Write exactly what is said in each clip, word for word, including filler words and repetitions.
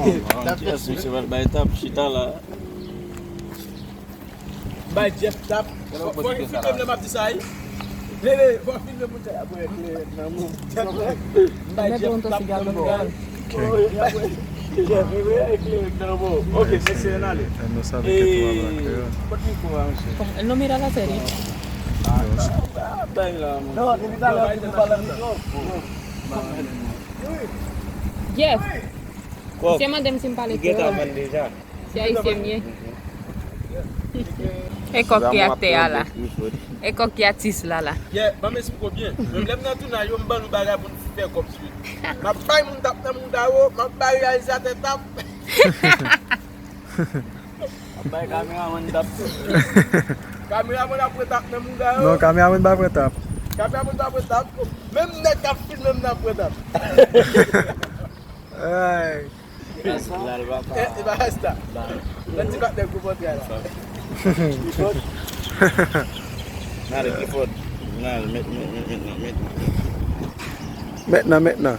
Yes, misye pral bay tap, chita la. Bay Jeff tap. Fò, fò filme m lè m ap di sa, wi. Lele, fò filme moun sa apre kleren nan men w. Jeff, bay Jeff tap nan men w. Jeff, eklere nan men w. Ok, mesye, n ale. Kot mikwo a, mesye? Él no mira la serie. Ah, bay la, man. Non, depi talè, ou pale nan mikwo. Jeff, misye mande m si m pale kreyòl. Se ayisyen m ye. E kòk ki aktè a la. E kòk ki atis la la. Yeah, ban m esplike w byen. Menm lè m nan tounaj yo, m ban nou bagay pou n fè kòb sou yo. M ap bay moun tap nan mouda yo, m ap bay reyalizatè tap. M ap bay kameramann tap. Kameramann ap pran tap nan mouda yo. Non, kameramann pa pran tap. Kameramann pa pran tap. Menm nèg k ap filme m nan pran tap. Ay. E pa rasta. Nan ti patnè gwo pòtrè la. N ale pi fò. N ale, met, met, met, met nan, met nan. Met nan, met nan.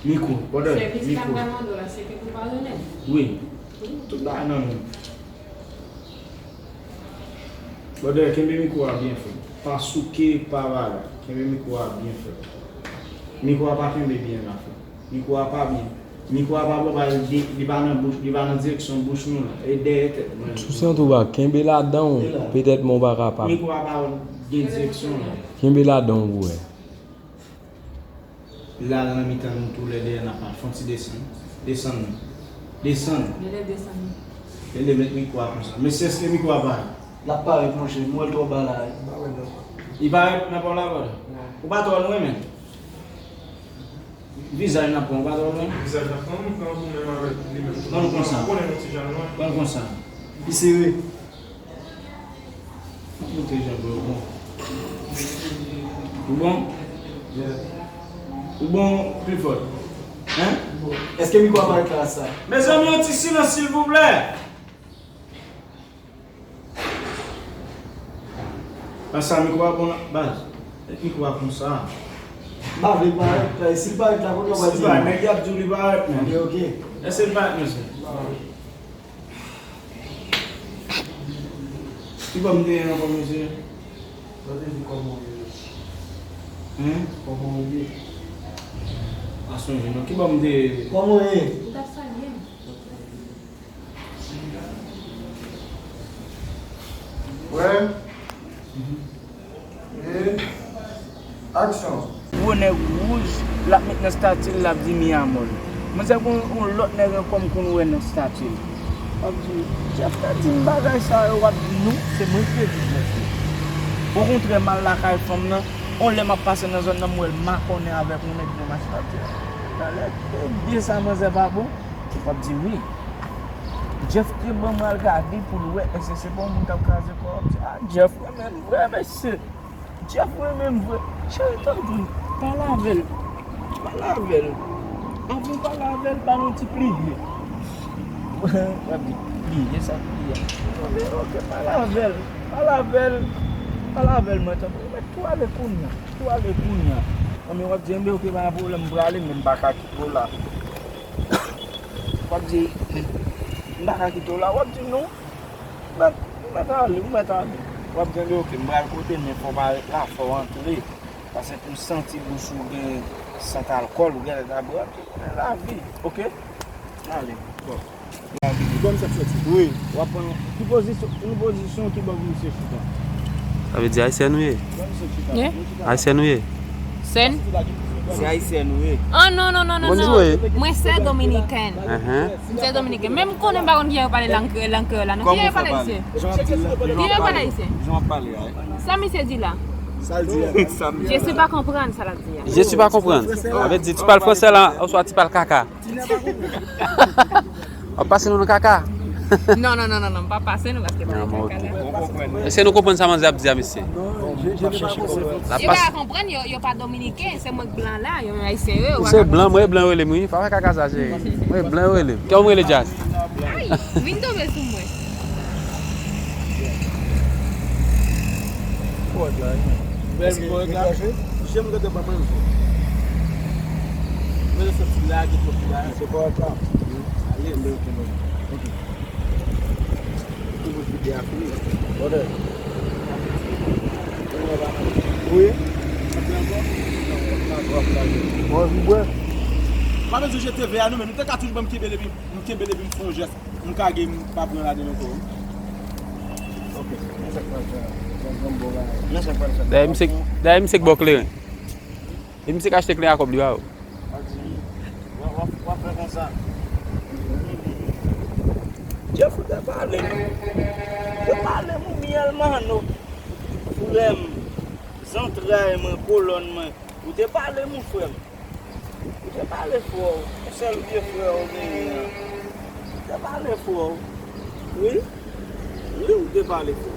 Mikwo, brother, mikwo. Wi, tout bagay nan men. Brother, kenbe mikwo a byen fè. Pa souke, pa bagay. Kenbe mikwo a byen fè. Mikwo a pa kenbe byen la fè. Mikwo a pa byen. Mikwo a pa bò ba li, li pa nan bouch, li pa nan direksyon bouch nou la. E dèyè tèt mwen. Sou santou ba, kenbe ladan w, petèt mwen w pa kapab. Mikwo a pa gen direksyon la. Kenbe ladan w pou wè. L al nan mitan nou toulède, n ap al fè yon ti desann. Desann non. Desann. Lele desann. Lele met mikwo a konsa. Mesye, èske mikwo a parèt? L ap parèt, monchè. M wè l twò ba la. Li parèt nan pa w la, brother? Ou pa twò lwen, menm. Vizaj n ap pran, ou pa twò lwen? Vizaj n ap pran, m pran pou menm avèk li menm. Pran l konsa. Ou konnen nou ti jan lwen. Pran l konsa. Pi sere. Montre jan bro bon. Ou bon? Ou bon, Clifford? Hein? Èske mikwo a parèt la sa? Mezanmi, yon ti silans, silvouplè! Pase mikwo a bon la, baz. Met mikwo a konsa. M pa vle parèt, si l parèt la, kounye a w pral di. Si l parèt, nèg y ap di w li parèt, men. Ok, ok. Èske l parèt, mesye? Ki bò m te ye ankò, mesye? Sa te di kòman w ye? Hein? Kòman w ye? Pa sonje non. Ki bò m te ye? Kòman w ye? Ou t ap salye m. Wè. E aksyon. Gwo nèg wouj, l ap met nan stati l, l ap di mi amor. Manzè, gon yon lòt nèg ankò m konn wè nan stati l. W ap di, Jeff te di m bagay sa yo, w ap di non, se mwen ki te di Jeff. Okontrè, m al lakay fanm nan, yon lè m ap pase nan zòn nan, m wè l makònen avèk yon nèg nan machwè. Talè, e byen sa manzè pa bon? W ap di wi. Jeff te ban m al gade pou l wè èske se pa yon moun k ap kraze kò. W ap di, a, Jeff renmen m vre, mesye. Jeff renmen m vre. Cheri, tanpri, pale avè l. Pale avè l. Anvan w pale avè l, ba l yon ti pliye. W ap di, pliye, sa pliye. Mwen di, ok, pale avè l. Pale avè l. Pale avè l, mwen tanpri. Mwen tou ale kounye a. Tou ale kounye a. Mwen w ap di, enben, ok, pa gen pwoblèm, m prale, men m pa ka kite w la. W ap di, m pa ka kite w la. W ap di, non. Mèt, ou mèt ale, ou mèt ale. W ap tande, ok, m pral kote, men fò w pa ret la, fò w antre. Paske m santi bouch ou gen sant alkòl, ou genlè ta bwè. W ap di, men lavi, ok? Ale, bon. Lavi. Ki bò misye ap soti? Wi. W ap pran ki pozisyon, ki pozisyon ki bò pou misye chita? Sa vle di Ayisyen nou ye? Ki bò misye chita? Ye? Ayisyen nou ye? Sèn? Se ayisyèn ou ye? Oh non, non, non, non, Bon, non. Di, wi. Mwen se dominiken. Ahan. Mwen se dominiken. Men m konnen pa konn kijan yo pale lang, lang kreyòl la, non. Kijan yo pale ayisyen? Jan w ap di l la, Kijan yo pale ayisyen? Jan w ap pale a. Sa misye di la? Sa l di a. Sa m di Je la. Suis pas comprendre sa l ap di a. Je suis pas comprendre. Sa vle di, ti pale fransè la, oswa ti pale kaka. W ap pase nou nan kaka? Non, non, non, non, non, m pa pase nou paske pa nan kaka la. Èske nou konprann sa manzè ap di a, mesye? Yo pa konprann, yo, yo pa dominiken, se mwen k blan la, yo menm ayisyen yo, yo Ou pa se konprann. Blan, mwen blan yo rele m, wi. Pa fè kaka sa, cheri. Mwen blan yo rele m. Kè w m rele Jazz? Ay, vin tonbe sou mwen. Bèl pòt la. Jem gade pa mwen. Mwen se ti lage pòt la. Se pòt la. Ale. Ok. Tout moun ki te afini. Bòdè. Wi. Mwen vin bwè. Pa bezwen jete vè a non, men nou te ka toujou ban m kenbe depi, m kenbe depi m fè yon jès. M kage, m pa pran ladan l ankò, wi. Ok. Dayè, misye, dayè, misye k ba w kleren. E misye k achte kleren a kòb li ba ou. W ap, w ap, w ap fè konsa. Jeff, ou te pale m. Ou te pale m, ou myèl manno. Foulè m, zantray mwen, kolòn mwen. Ou te pale m, frè m. Ou te pale fò, yon sèl vye frè ou genyen an. Ou te pale fò. Wi. Wi, ou te pale fò.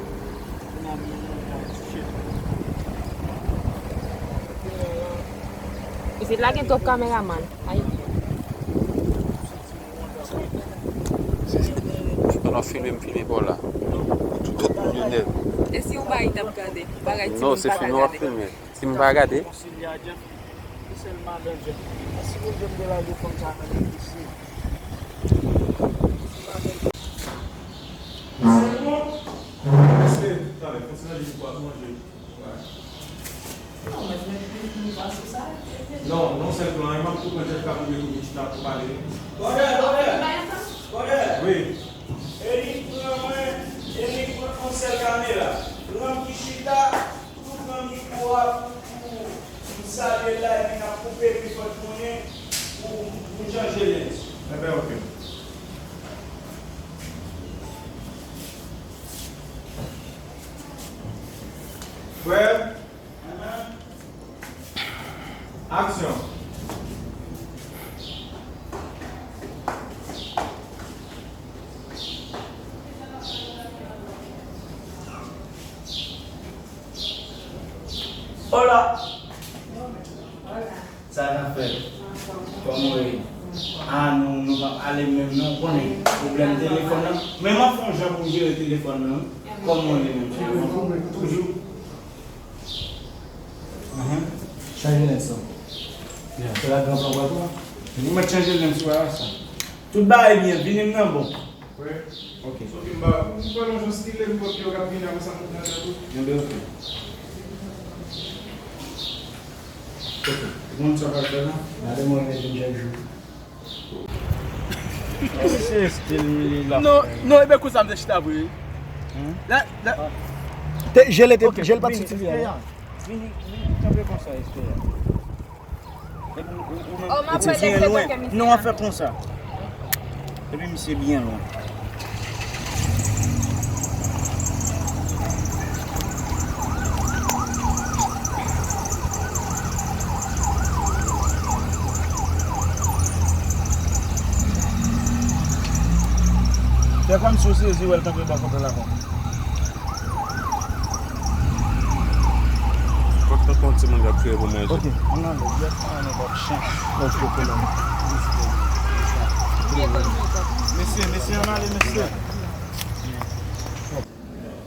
Isit la gen twòp kameramann. Ay. Pandan w filme, m filme pa w la. Tout moun yo nèt. E si yon bagay t ap gade? Bagay ti Non, moun se pa ka filme w ap gade. Filme. Si m pa gade. Konsilya Jeff, se sèl madan Jeff. Èske Jeff te lage fanm sa nan legliz li? Mesye, talè, fò ti manje pou pwason manje. Non, men, men, men, men, pa sou sa. Non, non, sèl plan, e m ap tou pran Jeff ka pou mete chita pou pale. Bòdè, bòdè! Bòdè! Wi. Enik pran mwen, Enik pran yon sèl kamera. Pran ki chita. Tout nan mikwo a pou, pou m salye l la, epi n ap koupe, epi fò n tounen pou, pou n chanje lens. Enben, oke. Prè? Aksyon. Hola! Sa k ap fèt? Kòman w ye? A, nou, nou p ap ale menm non, w konnen pwoblèm telefòn nan. Men m ap fè yon jan pou m jere telefòn nan, wi. Kòman w ye menm, cheri? Toujou. Ahan. Chanje lens lan. Se la gran plan w pral pran? Nou mèt chanje lens ou a sa. Tout bagay byen, vini m nan bon. Wi. Ok. Sòti m ba, m pran yon jan style, m pran pye w k ap vini apre sa m pran tèt ou. Enben, ok. Ok. Ou konn sa w pral fè la? Gade mwen vin chak jou. Se stil li la. Non, non, e ben konsa m te chita vre. Hmm? La, la. Te, je l te, ok, je l pa t soti vini, vini, vini, kanpe konsa, espere. Epi ou, ou, ou menm, oh, m ap fè byen lwen. Non, w ap fè konsa. Epi misye byen lwen. Fè kòmsi w sezi wè l kanpe bò kote l la kon. Fòk tankou yon timoun k ap kriye pou manje. Ok, ann ale, yèt pa nan nenpòt chen. Ok, ok, non. Mesye, mesye, ann ale, mesye.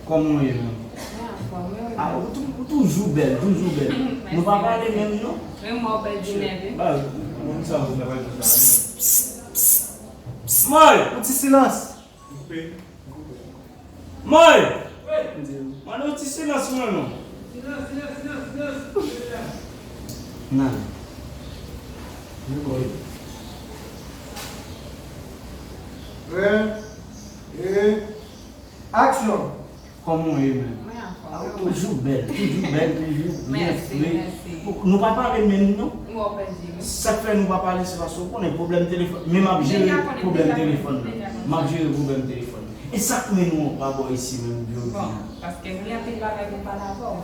Kòman w ye menm? A, ou tou-, ou toujou bèl, toujou bèl. Nou pa pale menm non. Menm mwen bèl di nève. Ba, moun sa ou fè pa di sa. Mòy, yon ti silans. Mòy! Mande yon ti silans pou mwen non. Nan. Prè? E aksyon! Kòman w ye menm? Mwen anfòm. Ah, ou toujou bèl, toujou bèl, toujou byen fre. Mèsi, mèsi. Bon, nou pa pale menm, non? Mwen pèdi, wi. Sa k fè nou pa pale, se paske ou konnen pwoblèm telefòn. Men m ap jere pwoblèm telefòn nan. M ap jere pwoblèm telefòn nan. E sa k mennen w pa bò isi menm jodi a? Bon, paske m gen anpil bagay pou m pale avè w.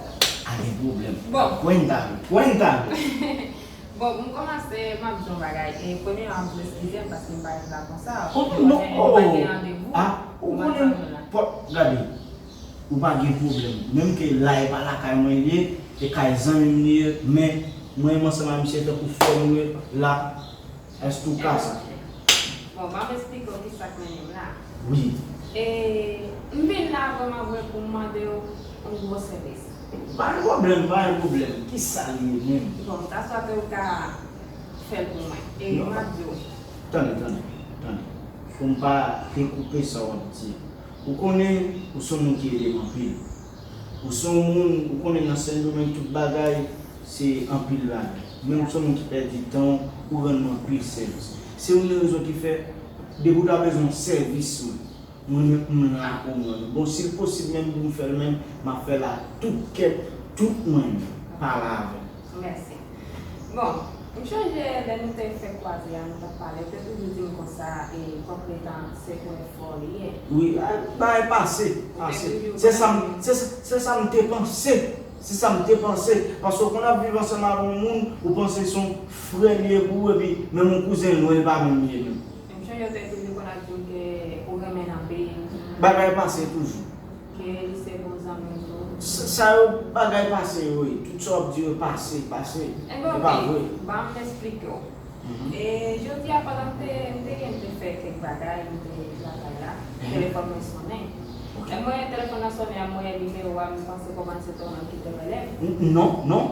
A, gen pwoblèm. Bon. Cuéntame, cuéntame. Bon, pou m kòmanse, m ap di yon bagay. E, premyèman, m ap di w eskize m paske m parèt la konsa. Ou konnen, non, ou pa gen randevou. Ah, ou konnen, gade, ou pa gen pwoblèm. Menm ke la e pa lakay mwen li ye, e kay zanmi m li ye, men mwen menm ansanm a misye tankou frè nou ye la. Èske ou ka sa? Bon, ban m eksplike w kisa k mennen m la. Wi. E, m vin la vrèman vre pou m mande w yon gwo sèvis. Pa gen pwoblèm, pa gen pwoblèm. Kisa li ye menm? Bon, ta swa ke w ka fè l pou mwen. E m ap di w. Tande, tande, tande. Pou m pa dekoupe sa w ap di. Ou konnen, ou se yon moun ki ede m anpil. Ou se yon moun, ou konnen nan Sendomeng tout bagay, se anpil bagay. Men ou se yon moun ki pèdi tan w, ou rann mwen anpil sèvis. Se youn nan rezon ki fè, depi w ta bezwen yon sèvis mwen, mwen menm m la pou mwen. Bon, si l posib menm pou m fè l menm, m ap fè l a tout kè, tout mwen menm, pale avè m. Mèsi. Bon, m chonje lè nou te fè kwaze a, nou t ap pale, ou te toujou di m konsa, e, kòk letan se pwen fò li ye. Wi, a, bagay pase, pase. Se sa m, se, se sa m te panse. Se sa m te panse. Paske w konn ap viv ansanm avè yon moun, ou panse se yon frè li ye pou ou, epi menm yon kouzen lwen, li pa menm li ye menm. M chonje w te toujou konn ap di m ke ou renmen l anpil. Bagay pase toujou. Ke li se bon zanmi w tou. Sa, sa yo bagay pase yo ye. Tout sa w ap di yo pase, pase. E pa vre. Ban m eksplike w. E jodi a, pandan m te, m te gen, m te fè kèk bagay, m te lakay la, telefòn mwen sonnen. E mwen, telefòn nan sonnen a, m wè nimewo a, m panse kòman se te ou menm ki te rele m. Non, non.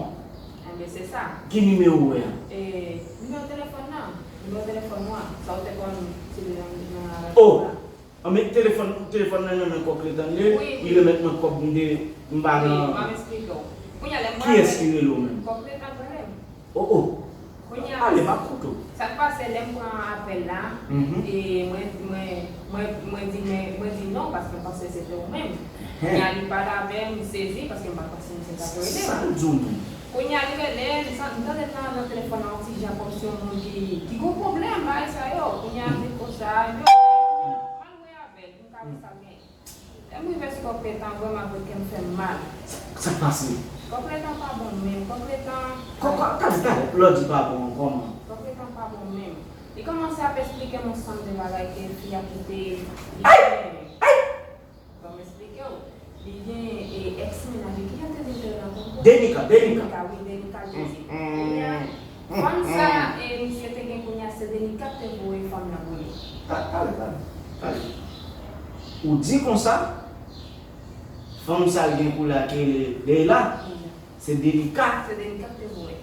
Enben, se sa. Ki nimewo w wè a? E, nimewo telefòn nan. Nimewo telefòn mwen. Sa w te konn itilize nan, nan radyo la. Anben, telefòn, telefòn nan nan men kòk letan li ye, li remèt mwen kòb m te, m pa nan. Wi, m ap eksplike w. Kounye a, lè m wè. Kiyès ki rele w menm? Kòk letan k rele m. O, o. Kounye a, ale, m ap koute w. Sa k pase, lè m pran apèl la, e mwen, mwen, mwen, mwen di, mwen, mwen di non, paske m panse se te ou menm. Kounye a, li pale avè m, m sezi, paske m pa t panse misye t ap rele m. Sa l di w menm? Kounye a, li rele m, m tande nan, nan telefòn nan yon ti jan kòmsi yon moun ki, ki gon pwoblèm, bagay sa yo. Kounye a, m di l konsa, yo, m al wè avè l, pou m ka wè sa l gen. Lè m rive sou kòk letan, vrèman vre, kè m fè m mal. Sa k pase? Kòk letan pa bon menm, kòk letan. Kòk, kòk, talè, talè, lè w di pa bon an, kòman? Kòk letan pa bon menm. Li kòmanse ap eksplike m yon seri de bagay ke fi a kite li. Ay! Ay! Ban m eksplike w. Li gen, e, èks mennaj li. Ki jan te di l te rele ankò? Denika, Denika. Denika, wi, Denika l te di. Kounye a, fanm sa, e, misye te gen kounye a, se Denika k te voye fanm nan pou li. Ta-, talè, talè, talè. Ou di konsa, fanm sa l gen pou l la ki rele Leila, se Denika. Se Denika k te voye.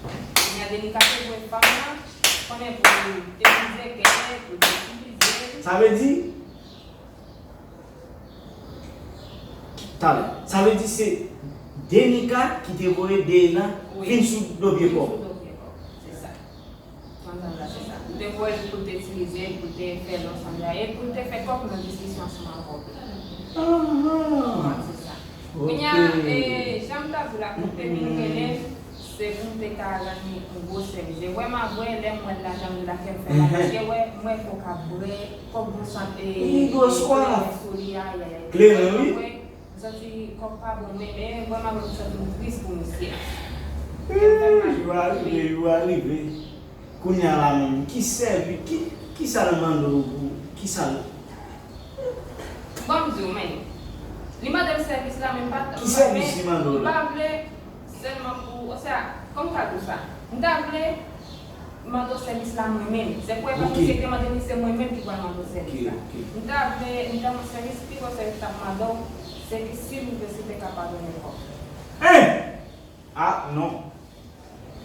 Kounye a, Denika te voye fanm nan, konnen pou l te itilize kè, pou l te itilize l. Sa vle di, talè. Sa vle di se Denika ki te voye Deila vin sou do pye kò. Vin sou do pye kò. Se sa. Manzanm la, se sa. Li te voye l pou l te itilize l, pou l te fè l ansanm la, e pou l te fè kòk nan diskisyon ansanm avè w. Se sa. Kounye a, e, jan m ta di w la, pou l te vin rele m, se pou m te ka rann li yon gwo sèvis. E vrèman vre, lè m wè l la, jan m di w la, kè m fè mal, paske wè, m wè kòk ap bwè, kòk gon sant, e, sou li, ayayay. Kleren, wi. M santi kòk pa bon, men, men vrèman, m santi m tris pou misye. Yo arive, yo arive. Kounye a la menm, ki sèvi, ki, ki sa l mande w pou, ki sa l. Ban m di w, men, li mande m sèvis la, men m pa t. Ki sèvis li mande w la? M pa vle sèlman pou, osea, kòman m ka di w sa? M ta vle mande w sèvis la mwen menm. Se pou e pa misye ki te mande m, se mwen menm ki pral mande w sèvis la. M ta vle, m ta mande sèvis, pi gwo sèvis m t ap mande w, se ke silvouplè si w te ka padone kòk. Hein! Ah, non.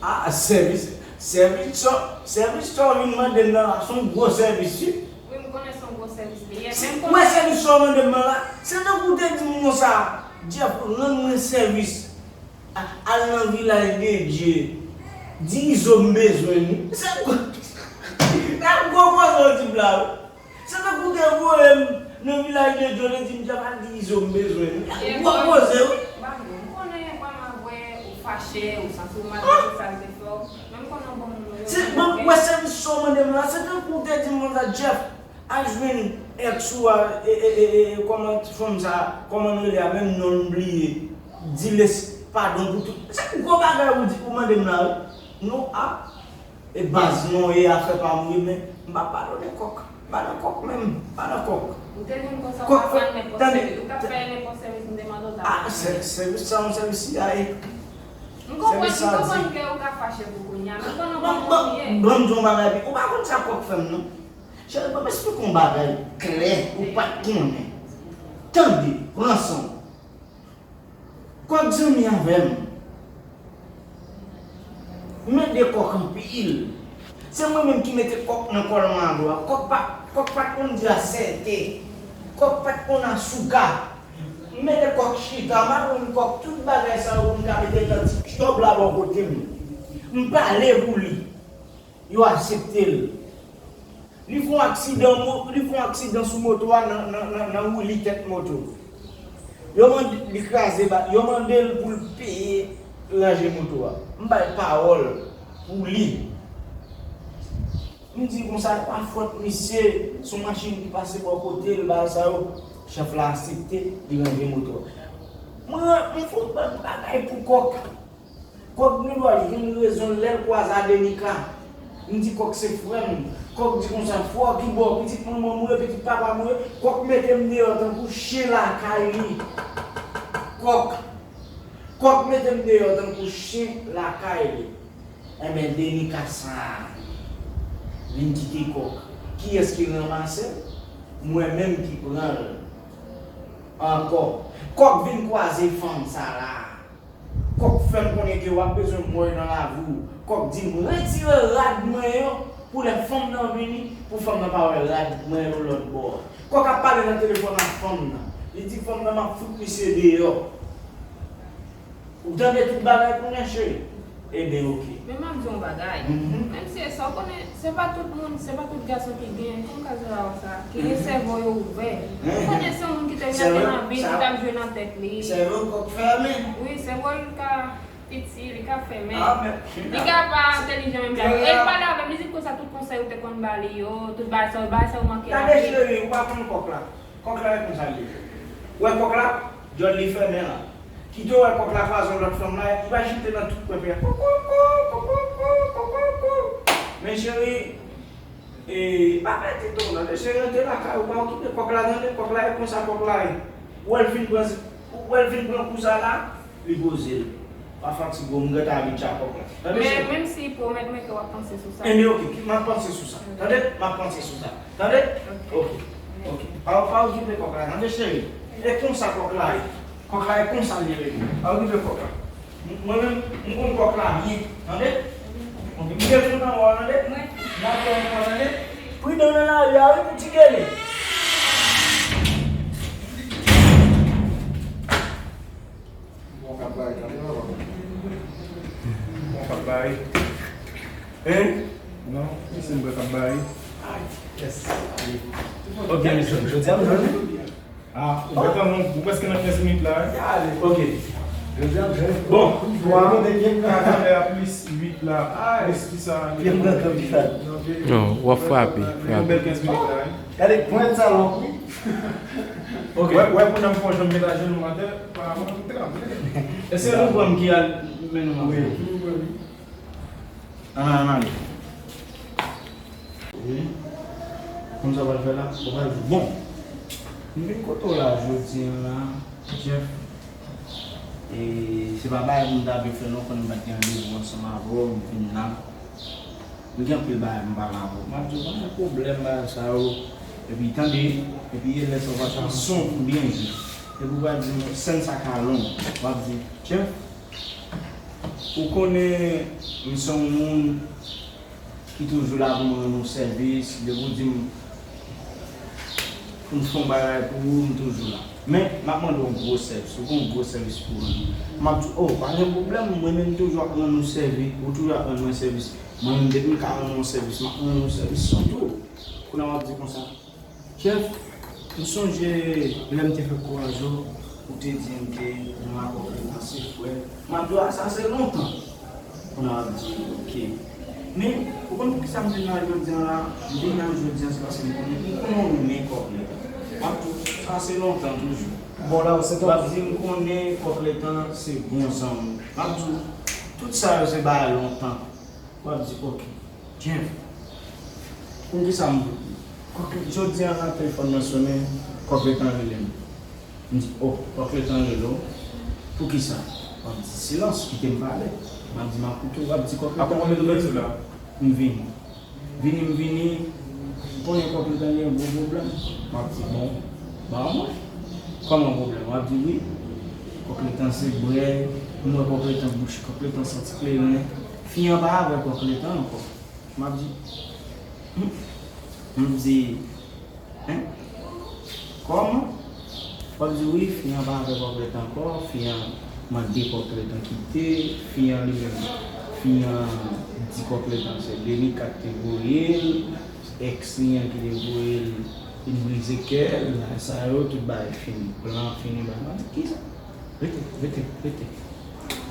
Ah, sèvis, sèvis sa, sèvis sa w vin mande m nan la, se yon gwo sèvis, wi. Wi, m konnen se yon gwo sèvis li ye. Se gwo sèvis sa w mande m nan la. Se tankou w te di m konsa, Jeff, rann mwen sèvis. A-, al nan Vilaj de Dye. Di Izo m bezwen li. Se gwo, se gwo koze w di m la, wi. Se tankou w te voye m nan Vilaj Al de Djoli di m Jeff al di Izo m bezwen li. Ou ap poze wi. M pa vle, m konnen kòman vre ou fache, ou santi w mal pou tout sa l te fè w. Men m konnen w bon moun ou ye. Se bon, wè sèvis sa w mande m la, se tankou w te di m konsa Jeff, al jwenn ex ou a, e, e, e, e, kòman ti fanm sa, kòman l rele a, menm non l m bliye. Di l padon pou tout. Se gwo bagay ou di, ou mande m la wi. Non, a. E baz mwen ye afè pa m wi, men m pa padone kòk. M pa nan kòk menm, m pa nan kòk. Ou te di m konsa w pa fè nenpòt sèvis. Ou t ap fè nenpòt sèvis m te mande w ta fè. Ah, sèvis sa yon sèvis C I A. M konprann, m konprann ke ou ka fache pou kounye a, men konnen w pa moun ou ye. Ban m di yon bagay, ou pa konn sa kòk fè m non. Cheri, ban m esplike yon bagay klè, ou pa t konnen. Tande, pran san w. Kòk zanmi avè m. M ede kòk anpil. Se mwen menm ki mete kòk nan kòl malo a. Kòk pa, kòk pa t konn di asète. Kòk pa t konn asouga. M mete kòk chita, m aprann kòk tout bagay sa yo pou m ka mete nan ti kyob la bò kote m. M pale pou li. Yo aksepte l. Li fè yon aksidan, mo- li fè yon aksidan sou moto a nan, nan, nan, nan wouli tèt moto. Yo mande, li kraze ba, yo mande l pou l peye ranje moto a. M bay pawòl pou li. M di konsa, pa fòt misye, se yon machin ki pase bò kote l, bagay sa yo. Chèf la aksepte, li ranje moto a. Mwen, m fout bann bagay pou kòk. Kòk gen dwa jwenn rezon l lè l kwaze a Denica. M di Kòk se frè m. Kòk di konsa, frè w ki ba w pitit manman m ou ye, pitit papa m ou ye. Kòk mete m deyò tankou chen lakay li. Kòk. Kòk mete m deyò tankou chen lakay li. Enben, Denica sa a vin kite Kòk. Kiyès ki ranmase l? Mwen menm ki pran l. Ankò. Kòk vin kwaze fanm sa la. Kòk fè m konnen ke w ap bezwen mwen nan lavi w. Kòk di m, retire rad mwen yo pou lè fanm nan vini, pou fanm nan pa wè rad mwen yo lòt bò a. Kòk ap pale nan telefòn ak fanm nan. Li di fanm nan, m ap fout misye deyò. Ou tande tout bagay kounye a, cheri? Ebyen, oke. Men m ap di w yon bagay. Mhm. Menm si e sa, w konnen, se pa tout moun, se pa tout gason ki gen, kòm Casanova sa, ki gen sèvo yo ouvè. Mhm. Ou konnen se yon moun ki te vin nan vil, ki t ap jwe nan tèt li. Sèvo Kòk fèmen. Wi, sèvo l ka piti, li ka fèmen. Ah, men. Li ka pa entèlijan menm jan. E l pale avè m, li di m konsa tout konsèy ou te konn ba li yo, tout bagay sa yo, bagay sa yo manke l anpil. Tande cheri, ou pa konn Kòk la. Kòk la e konsa l ye. Ou wè Kòk la, djòl li fèmen la. Kite w wè Kòk la kwaze yon lòt fanm la, li va jete nan tout kwen peyi a. Kokokou, kokokou, kokokou. Men cheri, e, pa pèdi tan w nan, cheri, antre lakay ou, pa okipe Kòk la, tande, Kòk la e konsa Kòk la ye. Ou wè l fin pran, ou wè l fin pran kou sa la, li poze l. Pa fatige w, m gentan abitye ak Kòk la. Tande cheri. Men, menm si pwomèt mwen ke w ap panse sou sa. Enben, oke, m ap panse sou sa. Tande, m ap panse sou sa. Tande? Ok. Ok. Ok. Pa, pa okipe Kòk la, tande, cheri? E konsa Kòk la ye. Kòk la e konsa l ye, bebe. Pa okipe Kòk la. M-, mwen menm, m konn Kòk la byen. Tande? Ok. M gen fout anwè w, tande? M ap fè yon fwa, tande? Pridan nan lari a, wi, pou ti gele. Bon, k ap bay, tande, papa. Bon, k ap bay. Hein? Non, se m k ap bay. Ay, yes. Ok, mesye, jodi a m jwenn. Ah, ou gentan nan, ou prèske nan kenz minit la, hein? Ok. Jodi a m jwenn. Bon, twa, kat a plis uit la, plis ki sa. Non, w ap frape, frape. Yon bèl kenz minit la, hein? Gade, pwen sa long, wi. Ok. Wè, wè, kounye a m fè yon jan m met ajenou atè, pa mwen, m tranble. E se nou pran ki al mennen w anfè. Wi, nou pran li. Ann al, ann ale. Wi. Konn sa w pral fè la? Ou pral di, bon, m vin kote w la jodi a la, Jeff. E se pa bagay pou m ta vle fè non, konn m pa t gen randevou ansanm avè w, m vin la. M gen anpil bagay pou m pale avè w. M ap di w, pa gen pwoblèm bagay sa yo. Epi tande, epi e lè sa w pa ta son pou byen jwe. Epi w pral di m, sèn sa ka long. W ap di, Jeff, ou konnen m se yon moun ki toujou la pou m rann ou sèvis, depi w di m pou m fè yon bagay pou ou, m toujou la. Men, m ap mande w yon gwo sèvis, ou gen yon gwo sèvis pou rann. M ap di, o, pa gen pwoblèm, mwen menm toujou ap rann ou sèvi, ou toujou ap rann mwen sèvis. Mwen menm, depi m ka rann ou yon sèvis, m ap rann ou sèvis san tou. Kounye a w ap di konsa, Jeff, M sonje lè m te fè kouraje w, ou te di m ke nou a Kòk Letan se frè. M ap di w, a, sa se lontan. Kounye a w ap di, oke. Men, ou konn poukisa m vin la jodi a la? M vin la jodi a, se paske m konnen, m konnen w renmen Kòk Letan. M ap di w, sa se lontan toujou. Bon, la, se w ap di, m konnen Kòk Letan se bon zanmi w. M ap di w, tout sa yo se bagay lontan. W ap di, oke. Jeff, pou kisa m, jodi a la, telefòn nan sonnen, Kòk Letan rele m. M di, o, Kòk Letan rele w. Pou kisa? W ap di, silans, kite m pale. M ap di, m ap koute w, w ap di, Kòk Letan rele m. M vini. Vini, m vini, m konnen Kòk Letan gen gwo pwoblèm. M ap di, bon, ba mwen. Kòman pwoblèm? W ap di, wi. Kòk Letan se brè, m wè Kòk Letan bouch Kòk Letan santi kleren. Fi an pa avè Kòk Letan ankò. M ap di, hmm. M di, en? Kòman? W ap di, wi, fi an pa avè Kòk Letan ankò, fi an mande Kòk Letan kite, fi an li menm, fi an di Kòk Letan se Denica ki te voye l, èks li an ki te voye l, li brize kè l, la sa yo, tout bagay fini, plan fini, bagay. M ap di, kisa? Rete, rete, rete.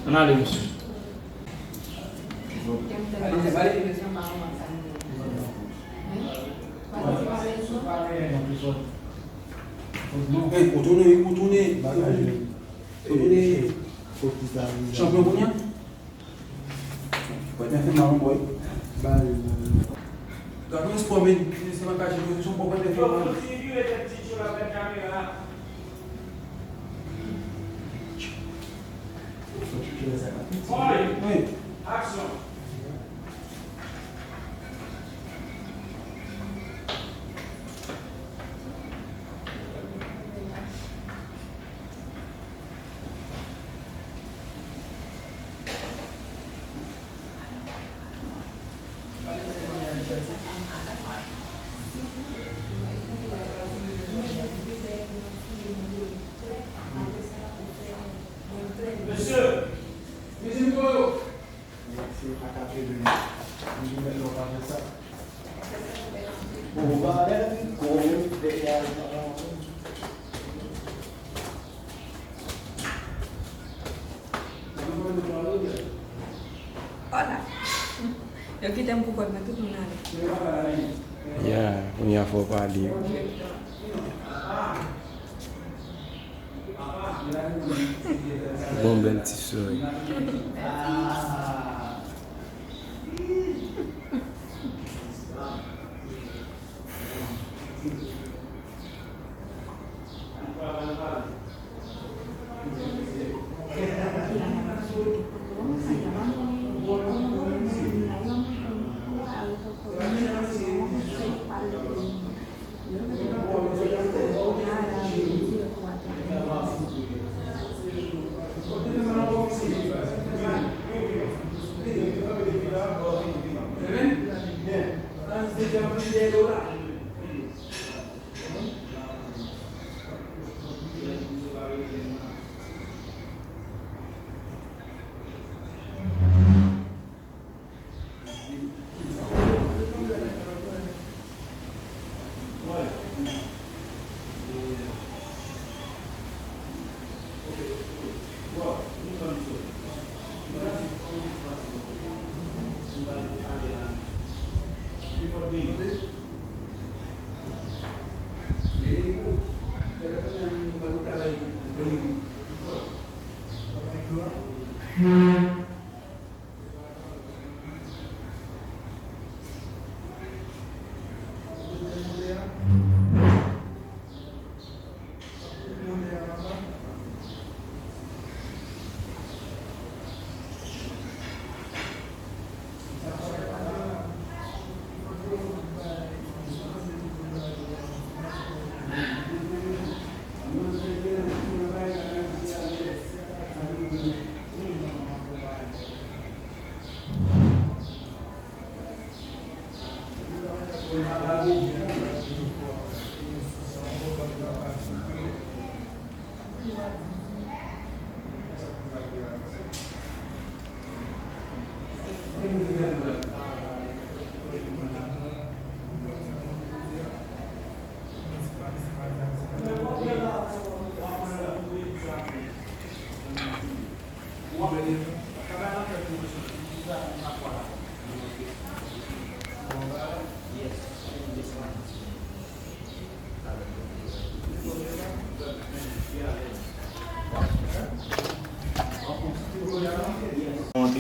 Ann ale, mesye. Ey, ou tounen, ou tounen. Ou tounen. Chanpyon kounye a? Mwen fè mal, boy. Gade yon spò, men. Se pa kache, se yon pòpèt fè mal. Wi. Aksyon. Mesye, mesye, mikwo yo. Mesye, pa ka pede non. Mwen di mèt la w pa fè sa. Bon, bon, pa alèz, gwo moun, dèyè a, Hola. Yo kite m pou kont mwen, tout moun ale. Ya, kounye a fò w pale. Bon, bèl ti sè.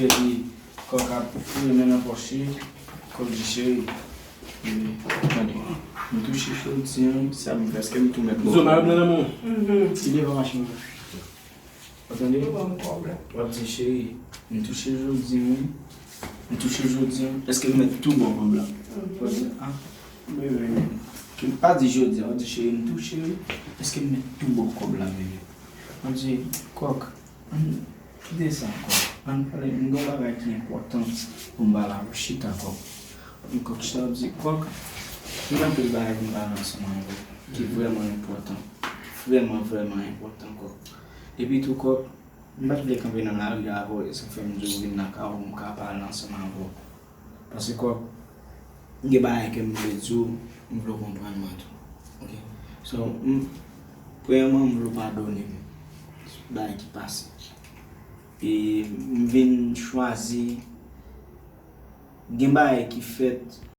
Epi Kòk ap foure men nan pòch li. Kòk di, cheri, tande, m touche jodi an, sa m fè, èske m tou mèt ba w? Zona yo nan men w. Li devan machin nan. Ou tande? W ap di, cheri, m touche jodi an, wi. M touche jodi an, èske m mèt tou ba w kòb la? W ap di, ah, bebe, pa di jodi an, w ap di, cheri, m touche, wi. Èske m mèt tou ba w kòb la, bebe? W ap di, Kòk, ann kite sa ankò. Ann pale, m gen yon bagay ki enpòtan pou m pale avè w. Chita, Kòk. Kòk chita, w ap di, Kòk, gen anpil bagay pou m pale ansanm avè w ki vrèman enpòtan. Vrèman, vrèman enpòtan, Kòk. Epi tou, Kòk, m pa t vle kanpe nan lari a avè w, e sa k fè m di w vin lakay ou pou m ka pale ansanm avè w. Paske, Kòk, gen bagay ke m vle di w, m vle w konprann mwen tou. Ok? So, m, premyèman, m vle w padone m. Bagay ki pase. E m vin chwazi, gen bagay ki fèt,